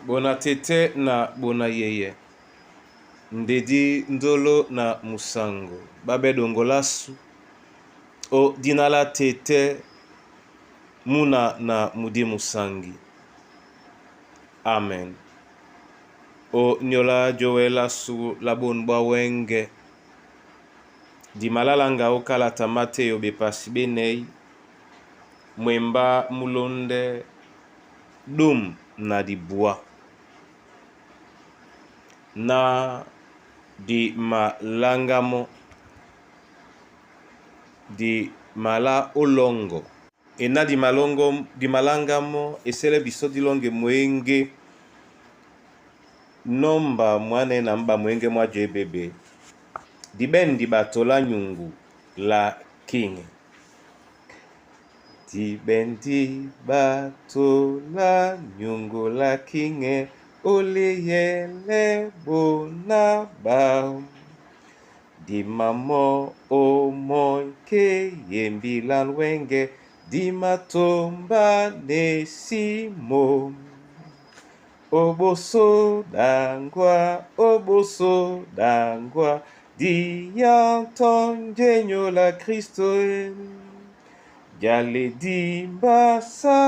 Bona tɛ́tɛ́ na bona yɛyɛ, ndedi ndolo na musango ɓá ɓɛ́ ɗoŋgo lásu ó dína lá tɛ́tɛ́ muna na mudi musangi. Amen. Ó nyóla jówɛ lásu lá bôn ɓwá wɛ́ŋgɛ̄, di maláláŋga ó kálata Matéyo ɓepasi ɓénɛ̌, mwembá múlóndɛ́ ɗûm na dibuá. Na di maláŋgámɔ́, di malá ó lɔ́ŋgɔ. E ná di maláŋgámɔ́ e sɛ́lɛ́ bisɔ́ dí lɔ́ŋgɛ mwěŋgé nɔ́ mba mwǎnɛ̄ na móɓa mwěŋgé mwá jěbébé, di ɓɛ̂n diɓato lá nyuŋgu lá kíŋɛ. Di ɓɛ̂n diɓato lá nyuŋgu lá kíŋɛ ó leyɛlɛ ɓoná ɓáō. Di mamɔ́ ó mɔ́ny ké yembilán wɛ́ŋgɛ̄, di matombá na esímō. Ó ɓosó ɗaŋgwa, ó ɓosó ɗaŋgwa, di yá tɔ́njé nyóla Kristo e. Jale di mbásá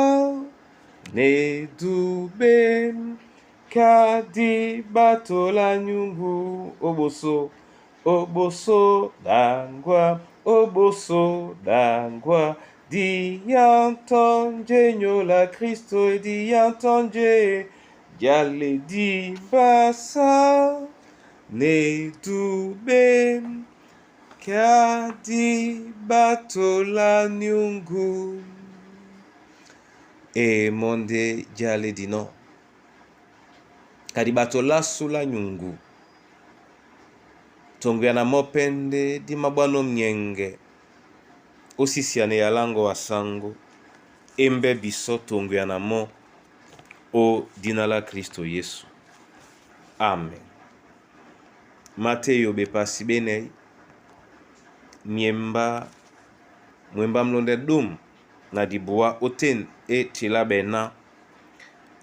n'edúbɛ́ ka diɓato lá nyuŋgu ó ɓosó, ó ɓosó ɗaŋgwa, ó ɓosó ɗaŋgwa, di yá tɔ́njé nyóla Kristo e, di yá tɔ́njé jale di mbásá n'edúbɛ́ ka diɓato lá nyuŋgu. E mɔ́ ndé jale dinɔ́ ka diɓato lásu lá nyuŋgu toŋgoya na mɔ́ pɛ́ ndé dí máɓwánɔ́ myɛŋgɛ ó sísianɛ ya láŋgɔ a sáŋgó émbɛ́ bisɔ́ toŋgoya na mɔ́ ó dína lá Kristo Yesu. Amen. Matéyo ɓepasi ɓénɛ̌, myembá mwembá múlóndɛ́ ɗûm na dibuá ótên é tilá ɓɛ̀ ná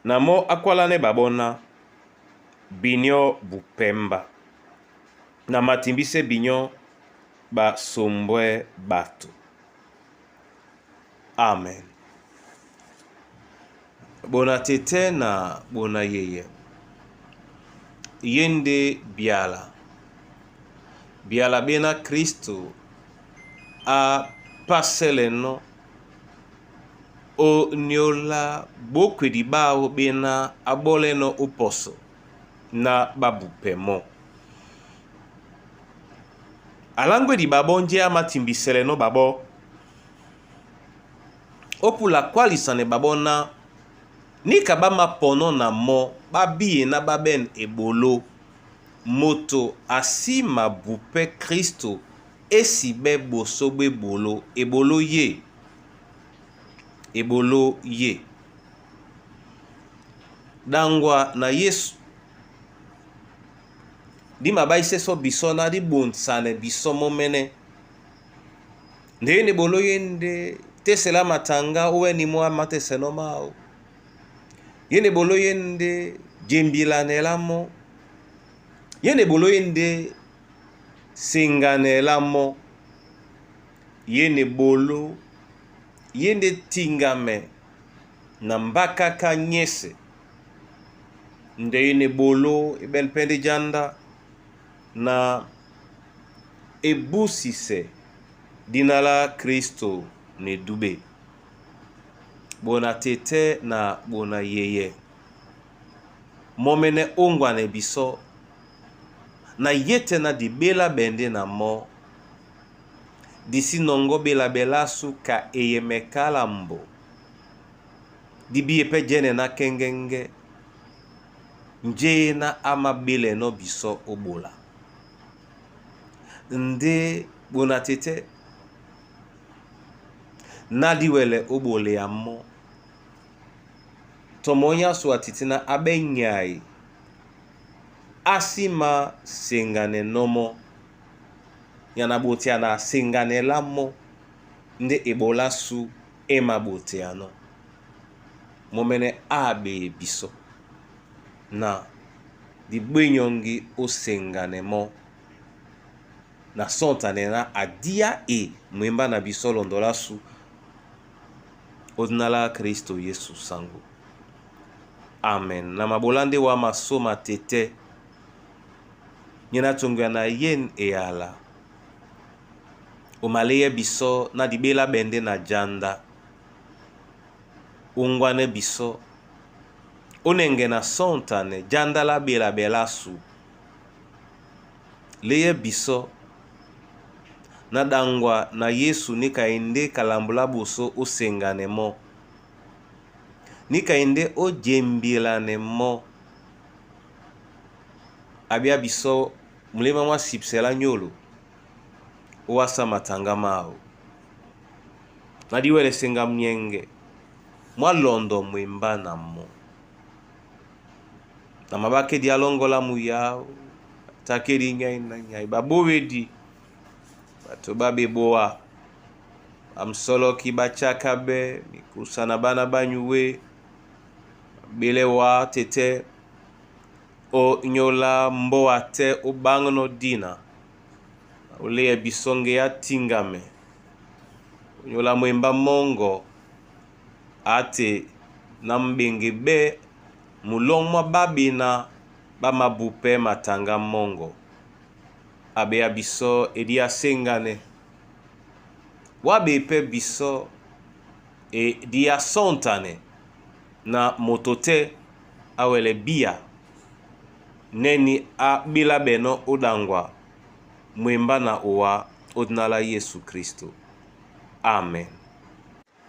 na mɔ́ á kwálánɛ́ ɓaɓɔ́ ná binyɔ́ bupɛ́mbá na matimbísɛ́ binyɔ́ ɓasombwɛ́ ɓato. Amen. Bona tɛ́tɛ́ na bona yɛyɛ, yé ndé byala, byala ɓéná Kristo á pásɛ́lɛnɔ́ ó nyóla ɓókwedi ɓáō ɓéná á ɓɔ́lɛ́nɔ̄ ó pɔsɔ ná ɓá bupɛ mɔ́. Aláŋgwedi ɓaɓɔ́ njé á matimbisɛlɛnɔ́ ɓaɓɔ́ ó pula kwálisanɛ ɓaɓɔ́ ná níka ɓá mapɔnɔ́ na mɔ́ ɓá bíye ná ɓá ɓɛ̂n eɓoló moto a sí mabupɛ́ Kristo é síɓɛ́ ɓosó ɓá eɓoló, eɓoló yé, eɓoló yé. Ɗaŋgwa na Yésu dí maɓáísɛ́ sɔ́ bisɔ́ ná dí ɓonsanɛ bisɔ́ mɔ́mɛ́nɛ́. Ndé yé na eɓoló yé ndé tésɛ lá mataŋgá ó wɛ́ni mɔ́ á mátɛ́sɛnɔ́ máō. Yé na eɓoló yé ndé jembilanɛ lá mɔ́. Yé na eɓoló yé ndé seŋganɛ lá mɔ́. Yé na eɓoló yé ndé tiŋgamɛ na mbákáká nyɛ́sɛ̄. Ndé yé na eɓoló é ɓɛ̂n pɛ́ ndé jándá na ebúsisɛ dína lá Kristo na edúɓɛ́. Ɓona tɛ́tɛ́ na ɓona yɛyɛ, mɔ́mɛ́nɛ́ óŋgwanɛ bisɔ́ na yêtɛ́ ná di ɓélá ɓɛ̀ ndé na mɔ́, di sí nɔŋgɔ́ ɓélabɛ lásu ka eyɛmɛ kálambɔ, dí bíye pɛ́ jɛ́nɛ ná kɛ́ŋgɛ́ŋgɛ́, njé ná á máɓélɛnɔ́ bisɔ́ ó ɓola. Ndé ɓona tɛ́tɛ́ ná díwɛlɛ ó ɓolea mɔ́, tɔ mɔ́ nyáso a tití ná á ɓɛ́ nyay á sí māseŋganɛnɔ́ mɔ́, nyana na ɓotea na aseŋganɛ lá mɔ́ ndé eɓoló ásū é māɓoteanɔ́. Mɔ́mɛ́nɛ́ á aɓeye bisɔ́. Na dibwé nyɔ́ŋgi ó seŋganɛ mɔ́ na sɔ́ntane ná a díá e mwembá na bisɔ lɔndɔ lásu ô dina lá Kristo Yesu sango. Amen. Na mabolá ndé wa masóma tetɛ́ nyé na toŋgoya na yen eyala o maléyɛ bisɔ na dibélá ɓɛndɛ́ na janda ongwanɛ bisɔ onɛŋgɛ na sɔ́ntane janda lá ɓela ɓɛ lásu léyɛ bisɔ na ɗaŋgwa na Yesu níka e ndé kalambo lá ɓosó ó seŋganɛ mɔ́ níka e ndé ó jembilanɛ mɔ́ abíá bisɔ muléma mwá sipsɛ lá nyólo ó wásá mataŋgá máō na diwɛlɛ seŋga myɛŋgɛ mwá lɔndɔ mwembá na mɔ́ na mabákedi á lɔ́ŋgɔ́ lá muyáó tákédi nyai na nyai babówedi bato ɓá ɓeboa bamsɔlɔki bá tsákáɓɛ́ mikusa na ɓána ɓá nyuwé ɓélɛ́ wá tetɛ́ o nyóla mbóa tɛ́ ó ɓáŋnɔ́ dina ó léyɛ bisɔ ŋgeá tíŋgamɛ ó nyóla mwembá mɔ́ŋgɔ á te na mɓeŋge ɓɛ́ mulɔ́ŋ mwá ɓáɓena ɓá mabupɛ́ mataŋgá mɔ́ŋgɔ aɓeá bisɔ e dí á séŋgánɛ́ wá ɓepɛ́ bisɔ e dí á sɔ́ntane na moto tɛ́ á wɛlɛ bíya nɛ́ni á ɓélá ɓɛnɔ́ ó ɗaŋgwa mwembá na owa ô dina lá Yesu Kristo. Amen.